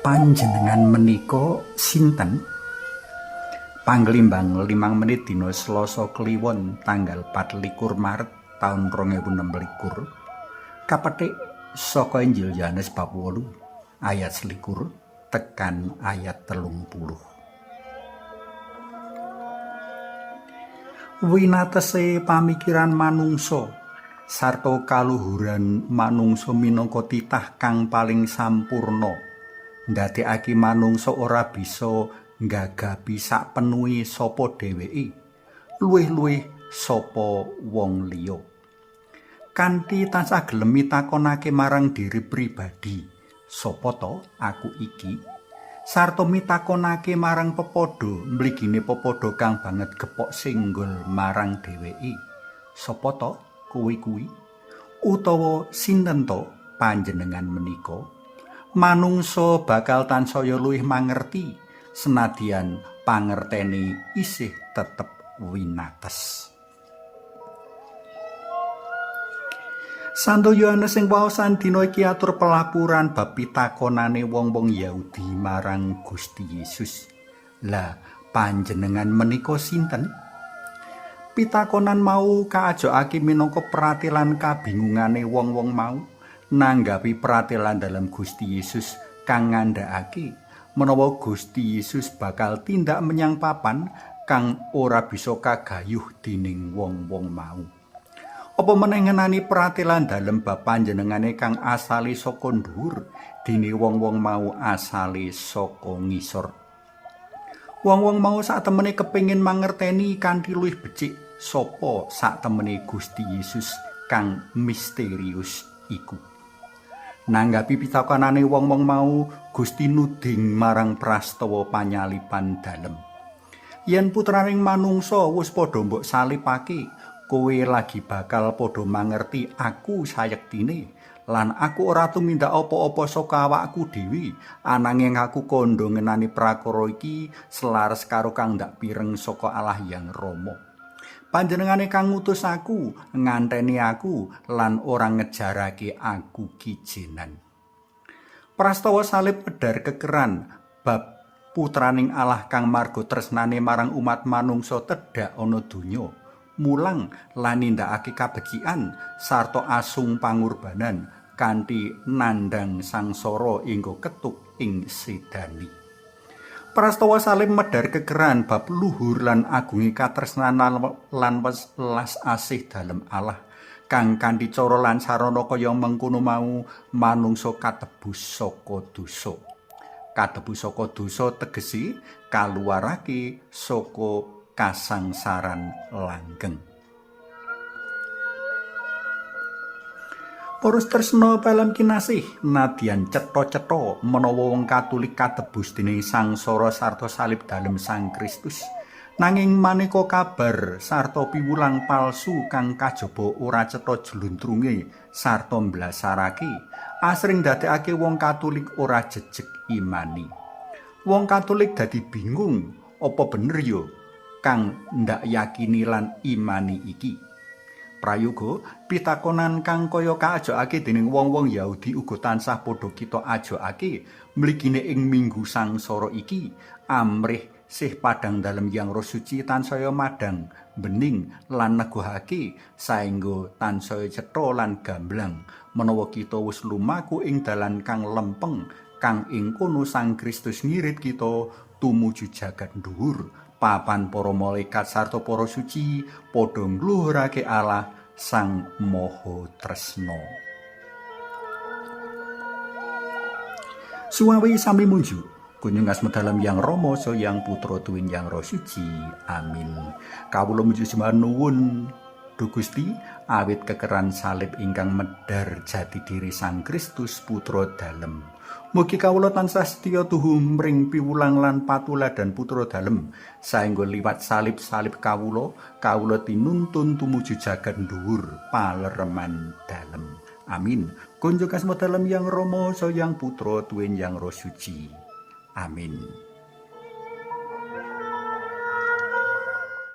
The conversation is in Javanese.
Panjenengan menika sinten? Panglimbang 5 menit dina Selasa Kliwon tanggal 24 Maret taun 2026. Kapetik saka Injil Yohanes bab 8 ayat 21 tekan ayat 30. Winatese pamikiran manungsa sarta kaluhuran manungsa minangka titah kang paling sampurna ndadekake manungsa ora bisa nggagapi sakpenuhe sapa dheweke, luwih-luwih sapa wong liya. Kanthi tansah gelem mitakonake marang diri pribadi, sapa to aku iki? Sarta mitakonake marang pepadha, mligine pepadha kang banget gepok singgol marang dheweke, sapa to kowe kuwi? Utawa sinten to panjenengan menika? Manungsa bakal tansaya luwih mangerti senadyan pangertene isih tetep winates. Santo Yohanes sing waosan dina iki atur pelapuran bab pitakonane wong-wong Yahudi marang Gusti Yesus. Lah, panjenengan menika sinten? Pitakonan mau kaajokake minangka pratelan kabingungane wong-wong mau nanggapi pratelan dalem Gusti Yesus kang ngandhakake menawa Gusti Yesus bakal tindak menyang papan kang ora bisa kagayuh dening wong-wong mau. Apa meneh ngenani pratelan dalem bab panjenengane kang asale saka dhuwur, dene wong-wong mau asale saka ngisor. Wong-wong mau satemene kepengin mangerteni kanthi luwih becik sapa satemene Gusti Yesus kang misterius iku. Nanggapi pitakonane wong-wong mau, Gusti nuding marang prastawa panyalipan dalem. Yen putraning manungsa wis padha mbok salipake, kowe lagi bakal padha mangerti aku sayektine lan aku ora tumindak apa-apa saka awakku dhewe, ananging aku kandha ngenani prakara iki selaras karo kang ndak pireng saka Allah Hyang Rama. Panjenengane kang ngutus aku, nganteni aku lan ora ngejarake aku kijenan. Prastawa salib medhar kekeran bab putraning Allah kang marga tresnane marang umat manungsa tedhak ana donya, mulang lan nindakake kabecikan sarta asung pangorbanan kanthi nandhang sangsara hingga ketuk ing sedani. Prastawa salib medhar kekeran bab luhur lan agunge katresnan lan welas asih dalem Allah kang kanthi cara lan sarana kaya mengkono mau manungsa katebus saka dosa. Katebus saka dosa tegese kaluwarake saka kasangsaran langgeng. Para tresna pelem kinasih, nadyan cetha-cetha menawa wong Katolik katebus dening sangsara sarta salib dalem Sang Kristus, nanging maneka kabar sarta piwulang palsu kang kajaba ora cetha jluntrunge sarta mblasarake asring ndadekake wong Katolik ora jejeg imani. Wong Katolik dadi bingung, apa bener yo kang ndak yakini lan imani iki? Prayoga, pitakonan kang kaya kaajokake dening wong-wong Yahudi uga tansah padha kita ajokake mligine ing Minggu Sangsara iki, amrih sih padhang dalem Hyang Roh Suci tansaya madhang, bening lan neguhake saengga tansaya cetha lan gamblang menawa kita wis lumaku ing dalan kang lempeng kang ing kono Sang Kristus ngirit kita tumuju jagat dhuwur, papan para malaikat sarta para suci padha ngluhurake Allah Sang Maha Tresna. Suwawi sami munjuk kunjung asma dalem Hyang Rama saha Hyang Putra tuwin Hyang Roh Suci. Amin. Kawula muji sembah nuwun Duh Gusti awit kekeran salib ingkang medhar jati diri Sang Kristus Putra dalem. Mugi kawula tansah setya tuhu mring piwulang lan patuladan Putra dalem, saengga liwat salib-salib kawula, kawula tinuntun tumuju jagat dhuwur palereman dalem. Amin. Kunjuk asma dalem Hyang Rama saha Hyang Putra tuwin Hyang Roh Suci. Amin.